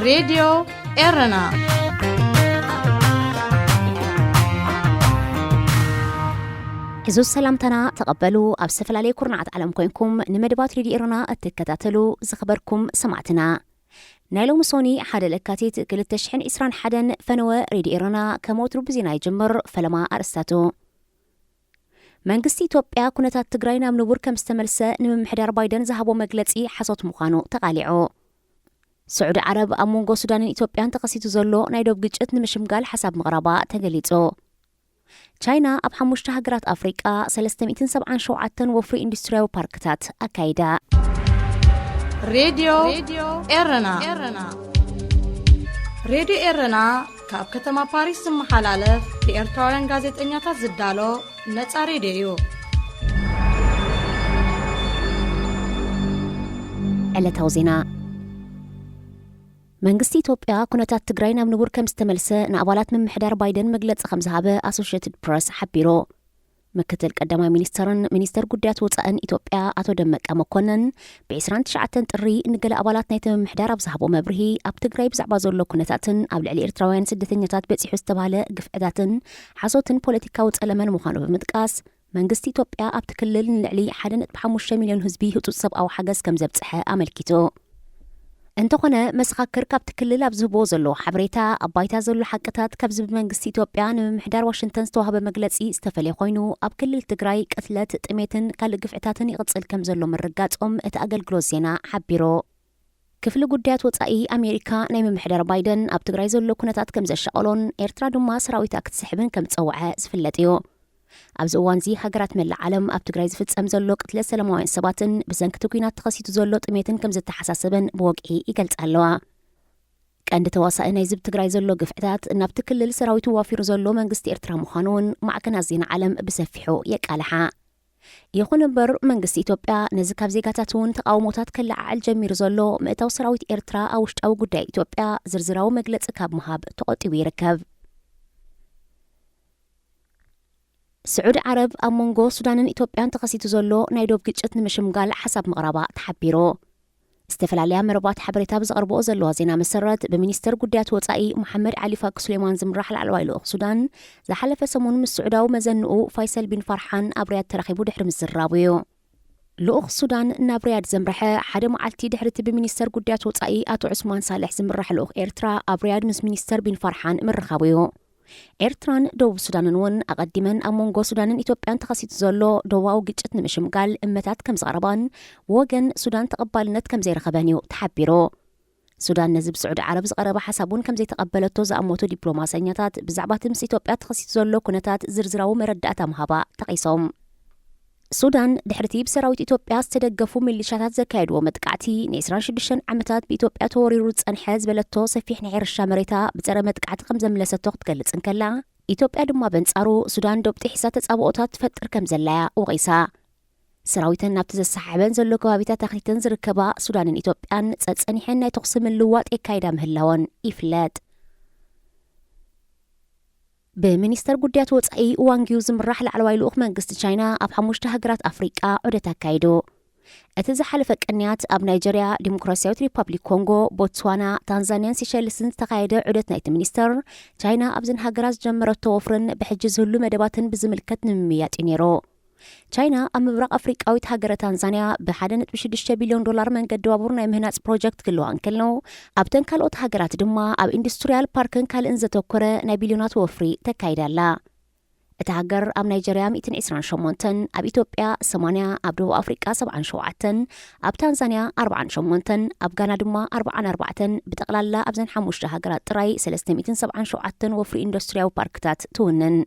ሬድዮ ኤረና። ሕዙዝ ሰላምታና ተቐበሉ። ኣብ ዝተፈላለየ ኩርናዓት ዓለም ኮይንኩም ንመደባት ሬድዮ ኤረና እትከታተሉ ዝኸበርኩም ሰማዕትና፣ ናይ ሎሚ ሶኒ ሓደ ለካቲት ክልተ ሽሕን ዕስራን ሓደን ፈነወ ሬድዮ ኤረና ከም ወትሩ ብዜና ይጅምር። ፈለማ ኣርእስታቱ። መንግስቲ ኢትዮጵያ ኩነታት ትግራይ ናብ ንቡር ከም ዝተመልሰ ንምምሕዳር ባይደን ዝሃቦ መግለጺ ሓሶት ምዃኑ ተቓሊዑ። ስዑዲ ዓረብ ኣብ መንጎ ሱዳንን ኢትዮጵያን ተኸሲቱ ዘሎ ናይ ዶብ ግጭት ንምሽምጋል ሓሳብ ምቕራባ ተገሊጹ። ቻይና ኣብ ሓሙሽተ ሃገራት ኣፍሪቃ ሰለስተ ሚእትን ሰብዓን ሸውዓተን ወፍሪ ኢንዱስትሪያዊ ፓርክታት ኣካይዳ። ሬድዮ ኤረና። ሬድዮ ኤረና ካብ ከተማ ፓሪስ ዝመሓላለፍ ብኤርትራውያን ጋዜጠኛታት ዝዳሎ ነጻ ሬድዮ እዩ። ዕለታዊ ዜና። መንግስቲ ኢትዮጵያ ኩነታት ትግራይ ናብ ንቡር ከም ዝተመልሰ ንኣባላት ምምሕዳር ባይደን መግለጺ ከም ዝሃበ ኣሶሽየትድ ፕረስ ሓቢሩ። ምክትል ቀዳማይ ሚኒስተርን ሚኒስተር ጉዳያት ወጻእን ኢትዮጵያ ኣቶ ደመቀ መኮነን ብዕስራን ትሽዓተን ጥሪ ንገለ ኣባላት ናይቲ ምምሕዳር ኣብ ዝሃቦ መብርሂ፣ ኣብ ትግራይ ብዛዕባ ዘሎ ኩነታትን ኣብ ልዕሊ ኤርትራውያን ስደተኛታት በጺሑ ዝተባህለ ግፍዕታትን ሓሶትን ፖለቲካዊ ጸለመን ምዃኑ ብምጥቃስ፣ መንግስቲ ኢትዮጵያ ኣብቲ ክልል ንልዕሊ ሓደ ነጥቢ ሓሙሽተ ሚልዮን ህዝቢ ህጹጽ ሰብኣዊ ሓገዝ ከም ዘብጽሐ ኣመልኪቱ። እንተኾነ፣ መሰኻክር ካብቲ ክልል ኣብ ዝህብዎ ዘለዉ ሓበሬታ፣ ኣብ ባይታ ዘሎ ሓቅታት ካብዚ ብመንግስቲ ኢትዮጵያ ንምምሕዳር ዋሽንግተን ዝተዋህበ መግለጺ ዝተፈልየ ኮይኑ፣ ኣብ ክልል ትግራይ ቅትለት፣ ጥሜትን ካልእ ግፍዕታትን ይቕጽል ከም ዘሎ ምርጋጾም እቲ ኣገልግሎት ዜና ሓቢሩ። ክፍሊ ጉዳያት ወጻኢ ኣሜሪካ፣ ናይ ምምሕዳር ባይደን ኣብ ትግራይ ዘሎ ኩነታት ከም ዘሻቐሎን ኤርትራ ድማ ሰራዊታ ክትስሕብን ከም ዝጸውዐ ዝፍለጥ እዩ። ኣብዚ እዋንዚ ሃገራት መላእ ዓለም ኣብ ትግራይ ዝፍጸም ዘሎ ቅትለት ሰላማውያን ሰባትን ብሰንኪ እቲ ኲናት ተኸሲቱ ዘሎ ጥሜትን ከም ዘተሓሳሰበን ብወግዒ ይገልጻ ኣለዋ። ቀንዲ ተዋሳኢ ናይዚ ኣብ ትግራይ ዘሎ ግፍዕታት ናብቲ ክልል ሰራዊቱ ዋፊሩ ዘሎ መንግስቲ ኤርትራ ምዃኑ እውን ማዕከናት ዜና ዓለም ብሰፊሑ የቃልሓ። ይኹን እምበር መንግስቲ ኢትዮጵያ ነዚ ካብ ዜጋታት እውን ተቃውሞታት ከለዓዕል ጀሚሩ ዘሎ ምእታው ሰራዊት ኤርትራ ኣብ ውሽጣዊ ጉዳይ ኢትዮጵያ ዝርዝራዊ መግለጺ ካብ ምሃብ ተቆጢቡ ይርከብ። ስዑዲ ዓረብ ኣብ መንጎ ሱዳንን ኢትዮጵያን ተኸሲቱ ዘሎ ናይ ዶብ ግጭት ንምሽምጋል ሓሳብ ምቕራባ ተሓቢሩ። ዝተፈላለያ መርባት ሓበሬታ ብዘቕርብኦ ዘለዋ ዜና መሰረት፣ ብሚኒስተር ጉዳያት ወጻኢ መሓመድ ዓሊ ፋክ ሱሌማን ዝምራሕ ላዕለዋይ ልኡኽ ሱዳን ዝሓለፈ ሰሙን ምስ ስዑዳዊ መዘንኡ ፋይሰል ቢን ፋርሓን ኣብ ሪያድ ተራኺቡ ድሕሪ ምዝርራቡ እዩ። ልኡኽ ሱዳን ናብ ሪያድ ዘምረሐ ሓደ መዓልቲ ድሕሪ እቲ ብሚኒስተር ጉዳያት ወጻኢ ኣቶ ዑስማን ሳልሕ ዝምራሕ ልኡኽ ኤርትራ ኣብ ሪያድ ምስ ሚኒስተር ቢን ፋርሓን ምርኻቡ እዩ። ኤርትራን ደቡብ ሱዳንን እውን ኣቐዲመን ኣብ መንጎ ሱዳንን ኢትዮጵያን ተኸሲቱ ዘሎ ዶባዊ ግጭት ንምሽምጋል እመታት ከም ዘቕረባን ብወገን ሱዳን ተቐባልነት ከም ዘይረኸበን እዩ ተሓቢሩ። ሱዳን ነዚ ብስዑዲ ዓረብ ዝቐረበ ሓሳብ እውን ከም ዘይተቐበለቶ ዝኣመቱ ዲፕሎማሰኛታት፣ ብዛዕባ እቲ ምስ ኢትዮጵያ ተኸሲቱ ዘሎ ኩነታት ዝርዝራዊ መረዳእታ ምሃባ ጠቒሶም። ሱዳን፣ ድሕሪ እቲ ብሰራዊት ኢትዮጵያ ዝተደገፉ ሚሊሻታት ዘካየድዎ መጥቃዕቲ፣ ን ዕስራን ሽዱሽተን ዓመታት ብኢትዮጵያ ተወሪሩ ዝጸንሐ ዝበለቶ ሰፊሕ ናይ ሕርሻ መሬታ ብጸረ መጥቃዕቲ ከም ዘምለሰቶ ክትገልጽ እንከላ፣ ኢትዮጵያ ድማ በንጻሩ ሱዳን ዶብ ጥሒሳ ተጻብኦታት ትፈጥር ከም ዘላ'ያ ወቒሳ። ሰራዊተን ናብቲ ዘሰሓሕበን ዘሎ ከባቢታት ኣኽቲተን ዝርከባ ሱዳንን ኢትዮጵያን ጸጸኒሐን ናይ ተኹሲ ምልውዋጥ የካይዳ ምህላወን ይፍለጥ። ብሚኒስተር ጉዳያት ወጻኢ ዋንጊው ዝምራሕ ላዕለዋይ ልኡኽ መንግስቲ ቻይና ኣብ ሓሙሽተ ሃገራት ኣፍሪቃ ዑደት ኣካይዱ። እቲ ዝሓለፈ ቅንያት ኣብ ናይጀርያ፣ ዲሞክራሲያዊት ሪፓብሊክ ኮንጎ፣ ቦትስዋና፣ ታንዛንያን ሲሸልስን ዝተኻየደ ዑደት ናይቲ ሚኒስተር፣ ቻይና ኣብዘን ሃገራት ዝጀመረቶ ወፍርን ብሕጂ ዝህሉ መደባትን ብዝምልከት ንምምይያጥ እዩ ነይሩ። ቻይና ኣብ ምብራቕ ኣፍሪቃዊት ሃገረ ታንዛንያ ብ ሓደ ነጥቢ ሽዱሽተ ቢልዮን ዶላር መንገዲ ባቡር ናይ ምህናጽ ፕሮጀክት ክህልዋ እንከሎ፣ ኣብተን ካልኦት ሃገራት ድማ ኣብ ኢንዱስትሪያል ፓርክን ካልእን ዘተኮረ ናይ ቢልዮናት ወፍሪ ተካይዳ ኣላ። እታ ሃገር ኣብ ናይጀርያ ሚእትን ዕስራን ሸሞንተን፣ ኣብ ኢትዮጵያ ሰማንያ፣ ኣብ ደቡብ ኣፍሪቃ ሰብዓን ሸውዓተን፣ ኣብ ታንዛንያ ኣርብዓን ሸሞንተን፣ ኣብ ጋና ድማ ኣርብዓን ኣርባዕተን፣ ብጠቕላላ ኣብዘን ሓሙሽተ ሃገራት ጥራይ ሰለስተ ሚእትን ሰብዓን ሸውዓተን ወፍሪ ኢንዱስትሪያዊ ፓርክታት ትውንን።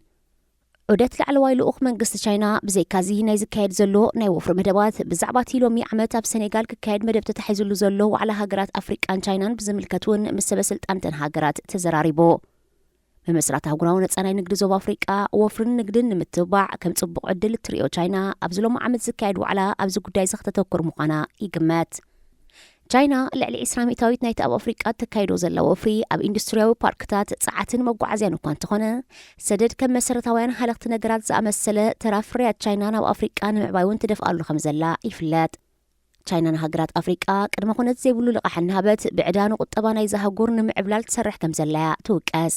ዑደት ላዕለዋይ ልኡኽ መንግስቲ ቻይና፣ ብዘይካዚ ናይ ዝካየድ ዘሎ ናይ ወፍሪ መደባት፣ ብዛዕባ እቲ ሎሚ ዓመት ኣብ ሰኔጋል ክካየድ መደብ ተታሒዙሉ ዘሎ ዋዕላ ሃገራት ኣፍሪቃን ቻይናን ብዝምልከት እውን ምስ ሰበ ስልጣን እተን ሃገራት ተዘራሪቡ። ምምስራት ኣህጉራዊ ነጻ ናይ ንግዲ ዞባ ኣፍሪቃ፣ ወፍርን ንግድን ንምትብባዕ ከም ጽቡቕ ዕድል እትርእዮ ቻይና፣ ኣብዚ ሎሚ ዓመት ዝካየድ ዋዕላ ኣብዚ ጉዳይ እዚ ከተተኩር ምዃና ይግመት። ቻይና ልዕሊ ዕስራ ሚእታዊት ናይቲ ኣብ ኣፍሪቃ እተካይዶ ዘላ ወፍሪ ኣብ ኢንዱስትሪያዊ ፓርክታት፣ ጸዓትን መጓዓዝያን እኳ እንተኾነ፣ ሰደድ ከም መሰረታውያን ሃለኽቲ ነገራት ዝኣመሰለ ተራ ፍርያት ቻይና ናብ ኣፍሪቃ ንምዕባይ እውን ትደፍኣሉ ከም ዘላ ይፍለጥ። ቻይና ንሃገራት ኣፍሪቃ ቅድመ ኩነት ዘይብሉ ልቓሕ እናሃበት ብዕዳ ንቁጠባ ናይዛ ኣህጉር ንምዕብላል ትሰርሕ ከም ዘላያ ትውቀስ።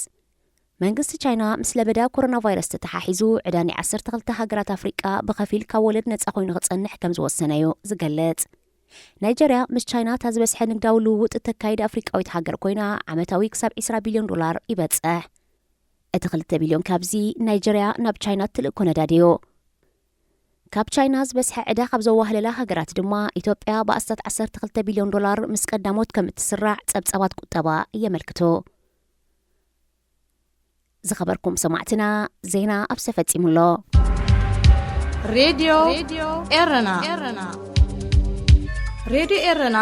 መንግስቲ ቻይና ምስ ለበዳ ኮሮና ቫይረስ ተተሓሒዙ ዕዳ ናይ ዓሰርተ ክልተ ሃገራት ኣፍሪቃ ብኸፊል ካብ ወለድ ነጻ ኮይኑ ክጸንሕ ከም ዝወሰነ እዩ ዝገልጽ። ናይጀርያ ምስ ቻይና እታ ዝበዝሐ ንግዳዊ ልውውጥ እተካይድ ኣፍሪቃዊት ሃገር ኮይና፣ ዓመታዊ ክሳብ ዕስራ ቢልዮን ዶላር ይበጽሕ። እቲ ክልተ ቢልዮን ካብዚ ናይጀርያ ናብ ቻይና እትልእኮ ነዳዲ እዩ። ካብ ቻይና ዝበዝሐ ዕዳ ካብ ዘዋህለላ ሃገራት ድማ ኢትዮጵያ ብኣስታት ዓሰርተ ክልተ ቢልዮን ዶላር ምስ ቀዳሞት ከም እትስራዕ ጸብጻባት ቁጠባ የመልክቱ። ዝኸበርኩም ሰማዕትና፣ ዜና ኣብዚ ተፈጺሙ ኣሎ። ሬድዮ ኤረና። ሬድዮ ኤረና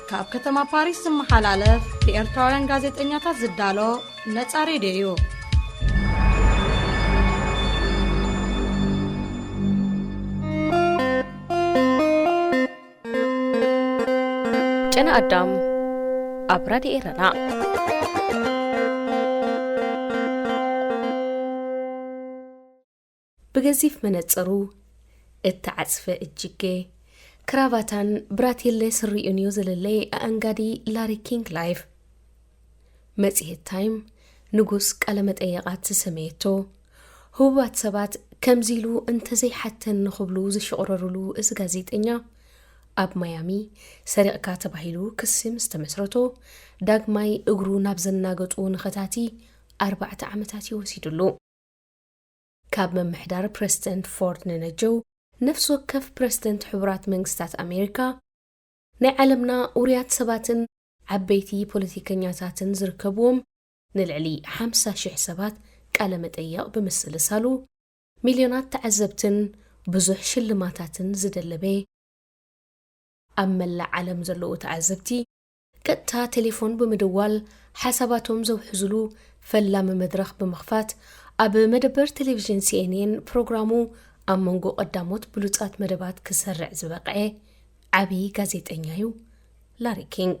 ካብ ከተማ ፓሪስ ዝመሓላለፍ ብኤርትራውያን ጋዜጠኛታት ዝዳሎ ነጻ ሬድዮ እዩ። ጨና ኣዳም ኣብ ራድዮ ኤረና። ብገዚፍ መነጽሩ፣ እተዓጽፈ እጅጌ፣ ክራቫታን ብራቴለ ስሪኡን እዩ ዝልለይ ኣኣንጋዲ ላሪ ኪንግ ላይፍ። መጽሔት ታይም፣ ንጉስ ቃለ መጠየቓት ዝሰመየቶ፣ ህቡባት ሰባት ከምዚ ኢሉ እንተዘይሓተኒ ክብሉ ዝሽቕረሩሉ እዚ ጋዜጠኛ፣ ኣብ ማያሚ ሰሪቕካ ተባሂሉ ክሲ ምስ ተመስረቶ፣ ዳግማይ እግሩ ናብ ዘናገጡ ንኸታቲ ኣርባዕተ ዓመታት እዩ ወሲዱሉ። ካብ ምምሕዳር ፕረዚደንት ፎርድ ንነጀው፣ ነፍሲ ወከፍ ፕረዚደንት ሕቡራት መንግስታት ኣሜሪካ፣ ናይ ዓለምና ውሩያት ሰባትን ዓበይቲ ፖለቲከኛታትን ዝርከብዎም ንልዕሊ ሓምሳ ሽሕ ሰባት ቃለ መጠየቕ ብምስልሳሉ፣ ሚልዮናት ተዓዘብትን ብዙሕ ሽልማታትን ዝደለበ፣ ኣብ መላእ ዓለም ዘለዉ ተዓዘብቲ ቀጥታ ቴሌፎን ብምድዋል ሓሳባቶም ዘውሕዝሉ ፈላሚ መድረኽ ብምኽፋት፣ ኣብ መደበር ቴሌቪዥን ሲኤንኤን ፕሮግራሙ ኣብ መንጎ ቀዳሞት ብሉጻት መደባት ክሰርዕ ዝበቕዐ ዓቢ ጋዜጠኛ እዩ ላሪ ኪንግ።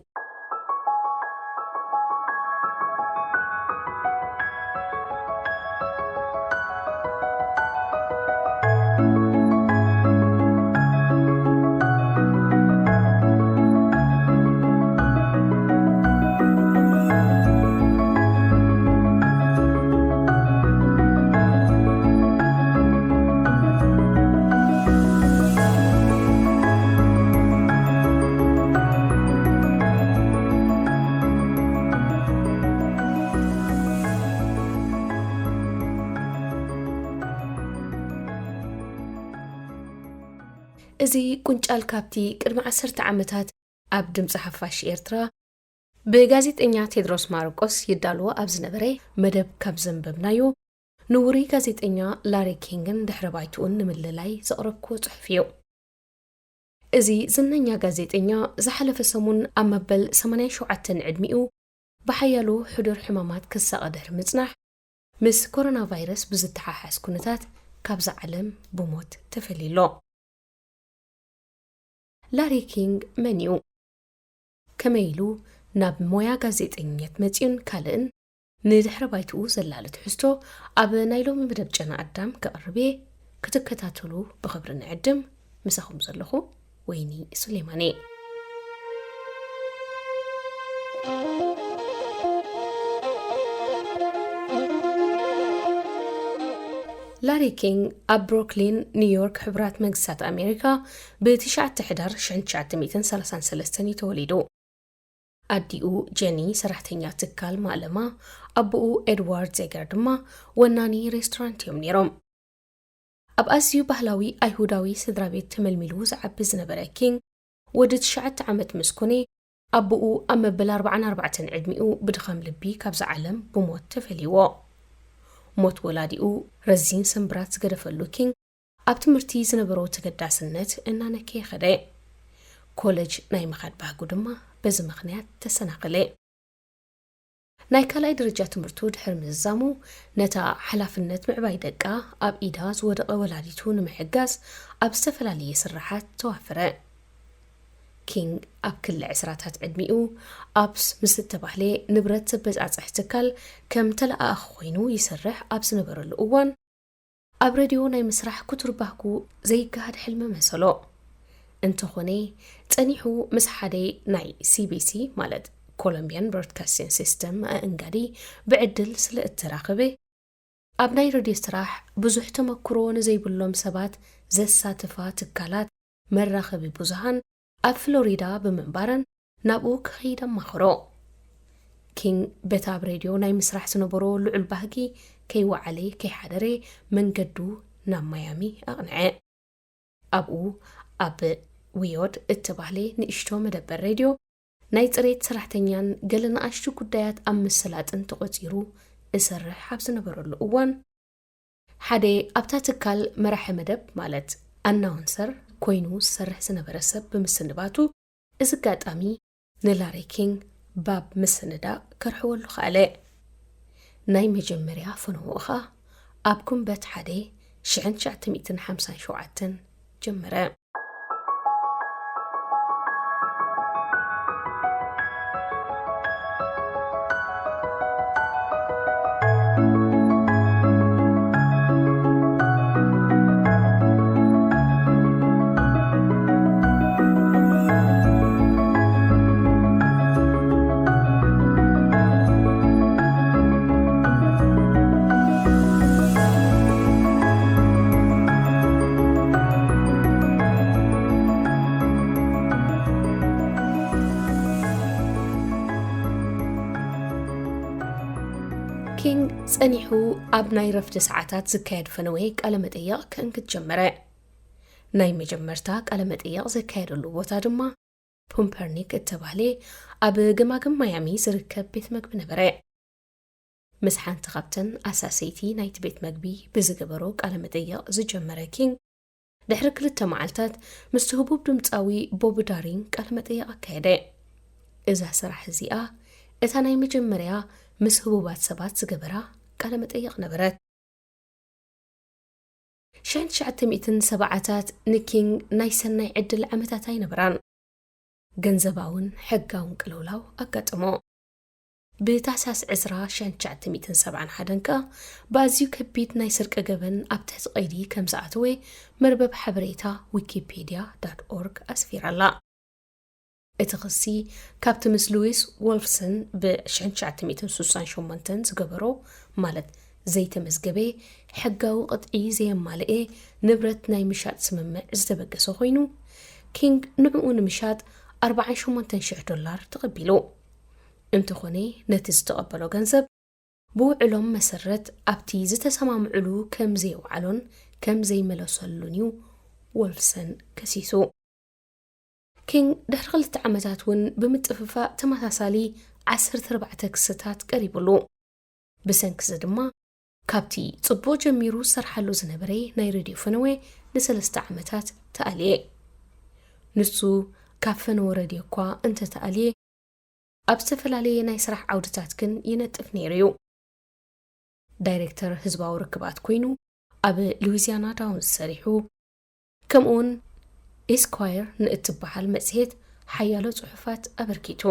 እዚ ቁንጫል ካብቲ ቅድሚ ዓሰርተ ዓመታት ኣብ ድምጺ ሓፋሽ ኤርትራ ብጋዜጠኛ ቴድሮስ ማርቆስ ይዳሎ ኣብ ዝነበረ መደብ ካብ ዘንበብናዮ፣ ንውሩይ ጋዜጠኛ ላሪ ኪንግን ድሕረ ባይትኡን ንምልላይ ዘቕረብክዎ ጽሑፍ እዩ። እዚ ዝነኛ ጋዜጠኛ ዝሓለፈ ሰሙን ኣብ መበል ሰማንያን ሸውዓተን ዕድሚኡ ብሓያሎ ሕዱር ሕማማት ክሳቐ ድሕሪ ምጽናሕ፣ ምስ ኮሮና ቫይረስ ብዝተሓሓዝ ኩነታት ካብዛ ዓለም ብሞት ተፈልዩ ኣሎ። ላሪ ኪንግ መን እዩ? ከመይ ኢሉ ናብ ሞያ ጋዜጠኝነት መጺኡን ካልእን ንድሕረ ባይትኡ ዘላሊ ትሕዝቶ ኣብ ናይ ሎሚ መደብ ጨና ኣዳም ከቕርብ እየ። ክትከታተሉ ብኽብሪ ንዕድም። ምሳኹም ዘለኹ ወይኒ ሱሌማን እየ። ላሪ ኪንግ ኣብ ብሩክሊን ኒውዮርክ ሕቡራት መንግስታት ኣሜሪካ ብትሽዓተ ሕዳር ሽሕን ትሽዓተ ሚእትን ሰላሳን ሰለስተን እዩ ተወሊዱ። ኣዲኡ ጀኒ ሰራሕተኛ ትካል ማእለማ፣ ኣቦኡ ኤድዋርድ ዜገር ድማ ወናኒ ሬስቶራንት እዮም ነይሮም። ኣብ ኣዝዩ ባህላዊ ኣይሁዳዊ ስድራ ቤት ተመልሚሉ ዝዓቢ ዝነበረ ኪንግ፣ ወዲ ትሽዓተ ዓመት ምስ ኮነ፣ ኣቦኡ ኣብ መበል ኣርባዓን ኣርባዕተን ዕድሚኡ ብድኻም ልቢ ካብዛ ዓለም ብሞት ተፈልይዎ። ሞት ወላዲኡ ረዚን ስምብራት ዝገደፈሉ ኪንግ፣ ኣብ ትምህርቲ ዝነበሮ ተገዳስነት እናነከየ ኸደ። ኮለጅ ናይ ምኻድ ባህጉ ድማ በዚ ምኽንያት ተሰናኸለ። ናይ ካልኣይ ደረጃ ትምህርቱ ድሕሪ ምዝዛሙ፣ ነታ ሓላፍነት ምዕባይ ደቃ ኣብ ኢዳ ዝወደቐ ወላዲቱ ንምሕጋዝ ኣብ ዝተፈላለየ ስራሓት ተዋፈረ። ኪንግ ኣብ ክሊ ዕስራታት ዕድሚኡ፣ ኣፕስ ምስ እተባህለ ንብረት ዘበጻጽሕ ትካል ከም ተለኣኣኺ ኮይኑ ይሰርሕ ኣብ ዝነበረሉ እዋን፣ ኣብ ሬድዮ ናይ ምስራሕ ክቱር ባህጉ ዘይገሃድ ሕልሚ መሰሎ። እንተኾነ፣ ጸኒሑ ምስ ሓደ ናይ C B C ማለት ኮሎምቢያን ብሮድካስቲንግ ሲስተም ኣእንጋዲ ብዕድል ስለ እተራኸበ፣ ኣብ ናይ ሬድዮ ስራሕ ብዙሕ ተመክሮ ንዘይብሎም ሰባት ዘሳትፋ ትካላት መራኸቢ ብዙሃን ኣብ ፍሎሪዳ ብምንባረን ናብኡ ክኸይድ ኣማኽሮ። ኪንግ በቲ ኣብ ሬድዮ ናይ ምስራሕ ዝነበሮ ልዑል ባህጊ ከይወዓለ ከይሓደረ መንገዱ ናብ ማያሚ ኣቕንዐ። ኣብኡ ኣብ ዊዮድ እተባህለ ንእሽቶ መደበር ሬድዮ ናይ ጽሬት ሰራሕተኛን ገለ ንኣሽቱ ጉዳያት ኣብ ምስላጥን ተቖጺሩ እሰርሕ ኣብ ዝነበረሉ እዋን፣ ሓደ ኣብታ ትካል መራሒ መደብ ማለት ኣናውንሰር ኮይኑ ዝሰርሕ ዝነበረ ሰብ ብምስንባቱ፣ እዚ ኣጋጣሚ ንላሪ ኪንግ ባብ ምስንዳእ ከርሕወሉ ከኣለ። ናይ መጀመርያ ፈነውኡ ኸኣ ኣብ ጉንበት ሓደ ሽሕን ትሽዓተ ሚእትን ሓምሳን ሸውዓተን ጀመረ። ኪንግ ጸኒሑ ኣብ ናይ ረፍዲ ሰዓታት ዝካየድ ፈነወ ቃለ መጠይቕ ከእንግድ ጀመረ። ናይ መጀመርታ ቃለ መጠይቕ ዘካየደሉ ቦታ ድማ ፑምፐርኒክ እተባህለ ኣብ ገማግም ማያሚ ዝርከብ ቤት መግቢ ነበረ። ምስ ሓንቲ ካብተን ኣሳሰይቲ ናይቲ ቤት መግቢ ብዝገበሮ ቃለ መጠይቕ ዝጀመረ ኪንግ፣ ድሕሪ ክልተ መዓልታት ምስቲ ህቡብ ድምጻዊ ቦብ ዳሪን ቃለ መጠይቕ ኣካየደ። እዛ ስራሕ እዚኣ እታ ናይ መጀመርያ ምስ ህቡባት ሰባት ዝገበራ ቃለ መጠይቕ ነበረት። ሽሕን ትሽዓተ ሚእትን ሰብዓታት ንኪንግ ናይ ሰናይ ዕድል ዓመታት ኣይነበራን። ገንዘባውን ሕጋውን ቅልውላው ኣጋጠሞ። ብታህሳስ ዕስራ ሽሕን ትሽዓተ ሚእትን ሰብዓን ሓደን ከኣ ብኣዝዩ ከቢድ ናይ ስርቂ ገበን ኣብ ትሕቲ ቀይዲ ከም ዝኣተወ መርበብ ሓበሬታ ዊኪፔድያ ዳት ኦርግ ኣስፊራ ኣላ። እቲ ክሲ ካብቲ ምስ ሉዊስ ዎልፍሰን ብ ሽሕን ትሽዓተ ሚእትን ስሳን ሸሞንተን ዝገበሮ፣ ማለት ዘይተመዝገበ ሕጋዊ ቅጥዒ ዘየማልኤ ንብረት ናይ ምሻጥ ስምምዕ ዝተበገሰ ኮይኑ፣ ኪንግ ንዕኡ ንምሻጥ ኣርብዓን ሸሞንተን ሽሕ ዶላር ተቐቢሉ። እንተኾነ፣ ነቲ ዝተቐበሎ ገንዘብ ብውዕሎም መሰረት ኣብቲ ዝተሰማምዕሉ ከም ዘየውዓሎን ከም ዘይመለሰሉን እዩ ዎልፍሰን ከሲሱ። ኪንግ ድሕሪ ክልተ ዓመታት እውን ብምጥፍፋእ ተመሳሳሊ ዓሰርተ ኣርባዕተ ክስታት ቀሪቡሉ። ብሰንኪ እዚ ድማ ካብቲ ጽቡቕ ጀሚሩ ዝሰርሓሉ ዝነበረ ናይ ሬድዮ ፈነወ ንሰለስተ ዓመታት ተኣልየ። ንሱ ካብ ፈነወ ሬድዮ እኳ እንተተኣልየ፣ ኣብ ዝተፈላለየ ናይ ስራሕ ዓውድታት ግን ይነጥፍ ነይሩ እዩ። ዳይሬክተር ህዝባዊ ርክባት ኮይኑ ኣብ ሉዊዚያና ዳውንስ ሰሪሑ፣ ከምኡውን ኤስኳየር ንእትበሃል መጽሔት ሓያሎ ጽሑፋት ኣበርኪቱ።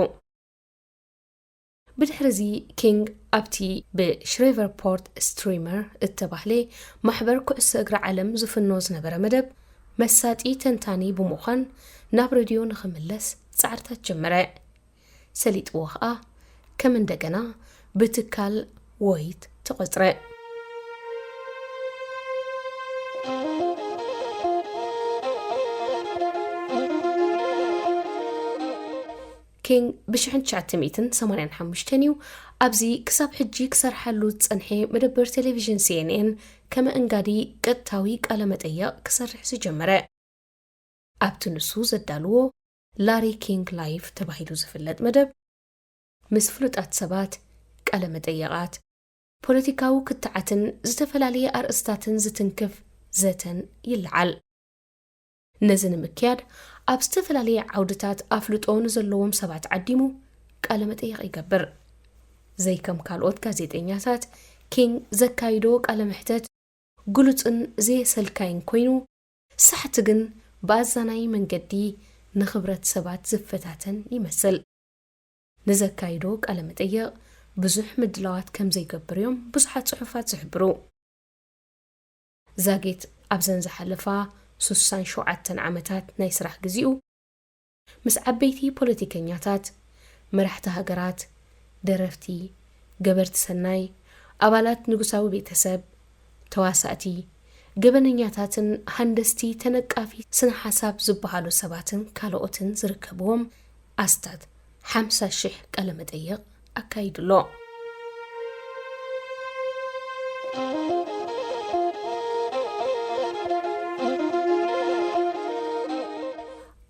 ብድሕሪ እዚ ኪንግ ኣብቲ ብሽሬቨርፖርት ስትሪመር እተባህለ ማሕበር ኩዕሶ እግሪ ዓለም ዝፍኖ ዝነበረ መደብ መሳጢ ተንታኒ ብምዃን ናብ ሬድዮ ንኽምለስ ጻዕርታት ጀመረ። ሰሊጥዎ ኸኣ ከም እንደገና ብትካል ዎይት ተቖጽረ። ኪንግ ብ ሽሕን ትሽዓተ ሚእትን ሰማንያን ሓሙሽተን እዩ ኣብዚ ክሳብ ሕጂ ክሰርሓሉ ዝጸንሐ መደበር ቴሌቪዥን C N N ከመ እንጋዲ ቀጥታዊ ቃለ መጠይቕ ክሰርሕ ዝጀመረ። ኣብቲ ንሱ ዘዳልዎ ላሪ ኪንግ ላይፍ ተባሂሉ ዝፍለጥ መደብ፣ ምስ ፍሉጣት ሰባት ቃለ መጠይቓት፣ ፖለቲካዊ ክትዓትን ዝተፈላለየ ኣርእስታትን ዝትንክፍ ዘተን ይለዓል። ነዚ ንምክያድ ኣብ ዝተፈላለየ ዓውድታት ኣፍልጦ ንዘለዎም ሰባት ዓዲሙ ቃለ መጠይቕ ይገብር። ዘይከም ካልኦት ጋዜጠኛታት፣ ኪንግ ዘካይዶ ቃለ መሕተት ግሉጽን ዘየሰልካይን ኮይኑ፣ ሳሕቲ ግን ብኣዛናዪ መንገዲ ንኽብረት ሰባት ዝፈታተን ይመስል። ንዘካይዶ ቃለ መጠይቕ ብዙሕ ምድላዋት ከም ዘይገብር እዮም ብዙሓት ጽሑፋት ዝሕብሩ። ዛጊት ኣብዘን ዝሓለፋ ሱሳን ሸውዓተን ዓመታት ናይ ስራሕ ግዜኡ፣ ምስ ዓበይቲ ፖለቲከኛታት፣ መራሕቲ ሃገራት፣ ደረፍቲ፣ ገበርቲ ሰናይ፣ ኣባላት ንጉሳዊ ቤተሰብ፣ ተዋሳእቲ፣ ገበነኛታትን ሃንደስቲ ተነቃፊ ስነ ሓሳብ ዝበሃሉ ሰባትን ካልኦትን ዝርከብዎም ኣስታት ሓምሳ ሽሕ ቃለ መጠይቕ ኣካይዱ ኣሎ።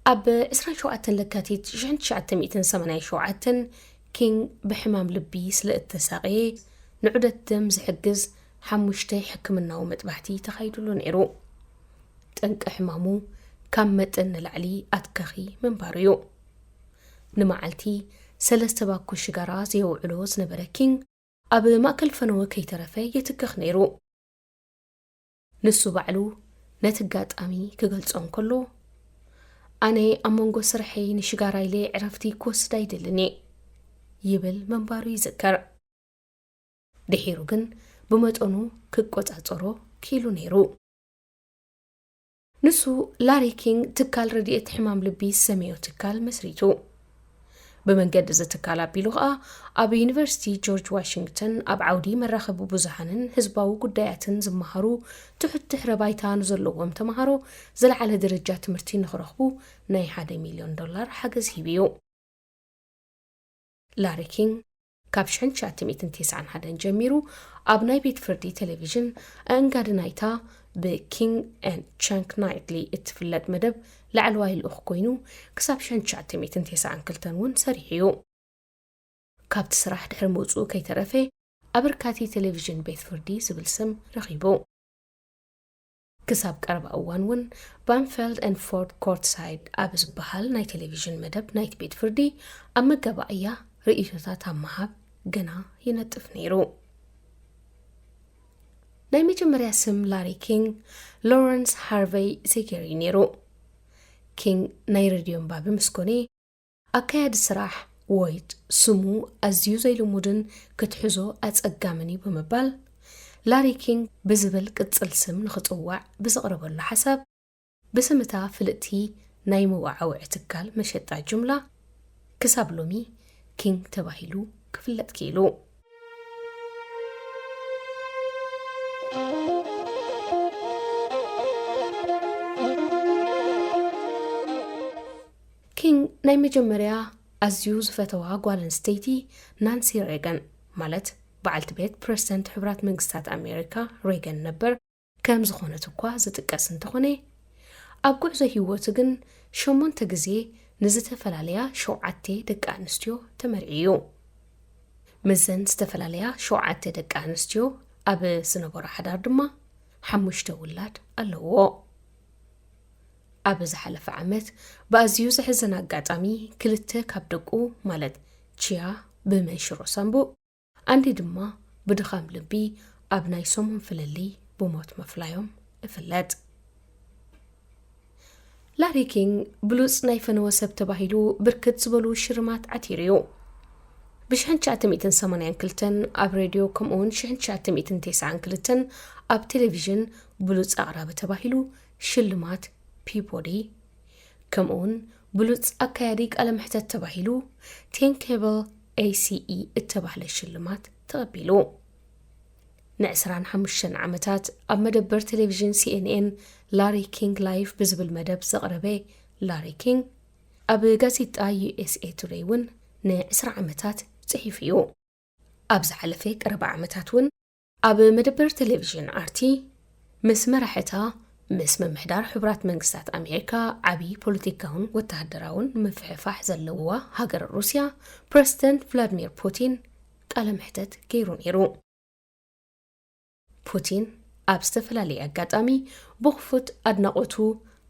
ኣብ ዕስራን ሸውዓተን ለካቲት ሽሕን ትሽዓተ ሚእትን ሰማንያን ሸውዓተን ኪንግ ብሕማም ልቢ ስለ እተሳቐየ፣ ንዑደት ደም ዝሕግዝ ሓሙሽተ ሕክምናዊ መጥባሕቲ ተኻይዱሉ ነይሩ። ጠንቂ ሕማሙ ካብ መጠን ንላዕሊ ኣትካኺ ምንባሩ እዩ። ንመዓልቲ ሰለስተ ባኮ ሽጋራ ዘየውዕሎ ዝነበረ ኪንግ፣ ኣብ ማእከል ፈነወ ከይተረፈ የትክኽ ነይሩ። ንሱ ባዕሉ ነቲ ኣጋጣሚ ክገልጾ እንከሎ፣ "ኣነ ኣብ መንጎ ስርሐይ ንሽጋራ ኢለ ዕረፍቲ ክወስድ ኣይደልን እየ" ይብል ምንባሩ ይዝከር። ድሒሩ ግን ብመጠኑ ክቆጻጸሮ ክኢሉ ነይሩ። ንሱ ላሪ ኪንግ ትካል ረድኤት ሕማም ልቢ ዝሰመዮ ትካል መስሪቱ። ብመንገዲ እዚ ትካል ኣቢሉ ኸኣ ኣብ ዩኒቨርሲቲ ጆርጅ ዋሽንግተን ኣብ ዓውዲ መራኸቢ ብዙሃንን ህዝባዊ ጉዳያትን ዝመሃሩ ትሑት ድሕረ ባይታ ንዘለዎም ተምሃሮ ዝለዓለ ደረጃ ትምህርቲ ንኽረኽቡ ናይ ሓደ ሚልዮን ዶላር ሓገዝ ሂቡ እዩ። ላሪ ኪንግ ካብ ሽሕን ትሽዓተ ሚእትን ተስዓን ሓደን ጀሚሩ ኣብ ናይ ቤት ፍርዲ ቴሌቪዥን ኣእንጋዲ ናይታ ብኪንግ ኤንድ ቻንክ ናይትሊ እትፍለጥ መደብ ላዕለዋይ ልኡኽ ኮይኑ ክሳብ ሽሕን ትሽዓተ ሚእትን ተስዓን ክልተን እውን ሰሪሑ እዩ። ካብቲ ስራሕ ድሕሪ ምውፅኡ ከይተረፈ ኣበርካቲ ቴሌቪዥን ቤት ፍርዲ ዝብል ስም ረኺቡ። ክሳብ ቀረባ እዋን እውን ባንፌልድ ኤንድ ፎርድ ኮርትሳይድ ኣብ ዝበሃል ናይ ቴሌቪዥን መደብ ናይቲ ቤት ፍርዲ ኣብ መጋባእያ ርእይቶታት ኣብ ምሃብ ገና ይነጥፍ ነይሩ። ናይ መጀመርያ ስም ላሪ ኪንግ ሎረንስ ሃርቨይ ሴገር እዩ ነይሩ። ኪንግ ናይ ሬድዮ ኣንባቢ ምስ ኮነ፣ ኣካያዲ ስራሕ ዎይት ስሙ ኣዝዩ ዘይልሙድን ክትሕዞ ኣጸጋምን እዩ ብምባል፣ ላሪ ኪንግ ብዝብል ቅጽል ስም ንኽጽዋዕ ብዘቕረበሉ ሓሳብ፣ ብስም እታ ፍልጥቲ ናይ መወዓውዒ ትካል መሸጣ ጅምላ ክሳብ ሎሚ ኪንግ ተባሂሉ ክፍለጥ ክኢሉ። ኪንግ ናይ መጀመርያ ኣዝዩ ዝፈተዋ ጓል ኣንስተይቲ ናንሲ ሬገን፣ ማለት በዓልቲ ቤት ፕረዚደንት ሕቡራት መንግስታት ኣሜሪካ ሬገን ነበር፣ ከም ዝኾነት እኳ ዝጥቀስ እንተኾነ፣ ኣብ ጉዕዞ ህይወቱ ግን ሸሞንተ ግዜ ንዝተፈላለያ ሸውዓተ ደቂ ኣንስትዮ ተመርዒ እዩ። ምስዘን ዝተፈላለያ ሸውዓተ ደቂ ኣንስትዮ ኣብ ዝነበሮ ሓዳር ድማ ሓሙሽተ ውላድ ኣለዎ። ኣብ ዝሓለፈ ዓመት ብኣዝዩ ዘሕዝን ኣጋጣሚ ክልተ ካብ ደቁ፣ ማለት ቺያ ብመንሽሮ ሳንቡእ፣ ኣንዲ ድማ ብድኻም ልቢ ኣብ ናይ ሰሙን ፍልልይ ብሞት ምፍላዮም እፍለጥ። ላሪ ኪንግ ብሉጽ ናይ ፈነወ ሰብ ተባሂሉ ብርክት ዝበሉ ሽልማት ዓቲሩ እዩ። ብ ሽሕን ትሽዓተ ሚእትን ሰማንያን ክልተን ኣብ ሬድዮ፣ ከምኡውን ሽሕን ትሽዓተ ሚእትን ተስዓን ክልተን ኣብ ቴሌቪዥን ብሉጽ ኣቕራቢ ተባሂሉ ሽልማት ፒቦዲ፣ ከምኡውን ብሉጽ ኣካያዲ ቃለ መሕተት ተባሂሉ ቴን ኬብል ኤ ሲ ኢ እተባህለ ሽልማት ተቐቢሉ። ንዕስራን ሓሙሽተን ዓመታት ኣብ መደበር ቴሌቪዥን ሲ ኤን ኤን ላሪ ኪንግ ላይቭ ብዝብል መደብ ዘቕረበ ላሪ ኪንግ፣ ኣብ ጋዜጣ ዩ ኤስ ኤ ቱደይ እውን ንዕስራ ዓመታት ጽሒፉ እዩ። ኣብ ዝሓለፈ ቀረባ ዓመታት እውን ኣብ መደበር ቴሌቪዥን ኣር ቲ ምስ መራሕታ፣ ምስ ምምሕዳር ሕቡራት መንግስታት ኣሜሪካ ዓቢ ፖለቲካውን ወተሃደራውን ምፍሕፋሕ ዘለዋ ሃገር ሩስያ ፕረዚደንት ቭላድሚር ፑቲን ቃለ መሕተት ገይሩ ነይሩ። ፑቲን ኣብ ዝተፈላለየ ኣጋጣሚ ብኽፉት ኣድናቖቱ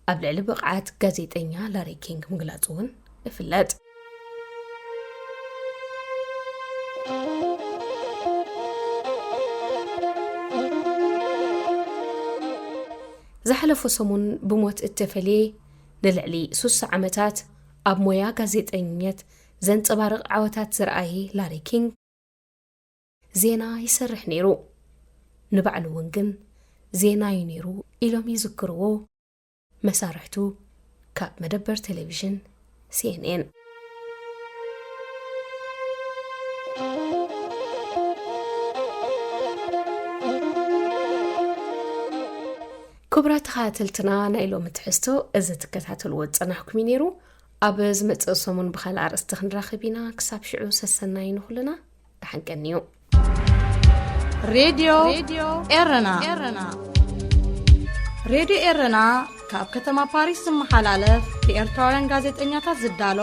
ኣብ ልዕሊ ብቕዓት ጋዜጠኛ ላሪ ኪንግ ምግላጹ እውን እፍለጥ። ዝሓለፈ ሰሙን ብሞት እተፈልየ፣ ንልዕሊ ሱሳ ዓመታት ኣብ ሞያ ጋዜጠኝነት ዘንጸባርቕ ዓወታት ዝረኣየ ላሪ ኪንግ፣ ዜና ይሰርሕ ነይሩ። ንባዕሉ እውን ግን ዜና እዩ ነይሩ ኢሎም ይዝክርዎ። መሳርሕቱ ካብ መደበር ቴሌቪዥን ሲኤንኤን። ክቡራት ተኸታተልትና፣ ናይ ሎሚ ትሕዝቶ እዚ ትከታተልዎ ዝጸናሕኩም እዩ ነይሩ። ኣብ ዝመጽእ ሰሙን ብኻልእ ኣርእስቲ ክንራኸብ ኢና። ክሳብ ሽዑ ሰሰናዩ ንኹልና፣ ደሓን ቀንዩ። ሬድዮ ኤረና። ሬድዮ ኤረና ካብ ከተማ ፓሪስ ዝመሓላለፍ ብኤርትራውያን ጋዜጠኛታት ዝዳሎ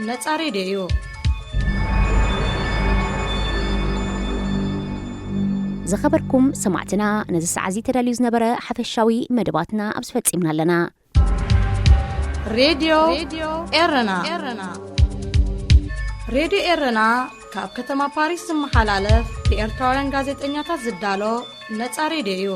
ነጻ ሬድዮ እዩ። ዝኸበርኩም ሰማዕትና፣ ነዚ ሰዓት እዚ ተዳልዩ ዝነበረ ሓፈሻዊ መደባትና ኣብዚ ፈጺምና ኣለና። ሬድዮ ኤረና። ሬድዮ ኤረና ካብ ከተማ ፓሪስ ዝመሓላለፍ ብኤርትራውያን ጋዜጠኛታት ዝዳሎ ነጻ ሬድዮ እዩ።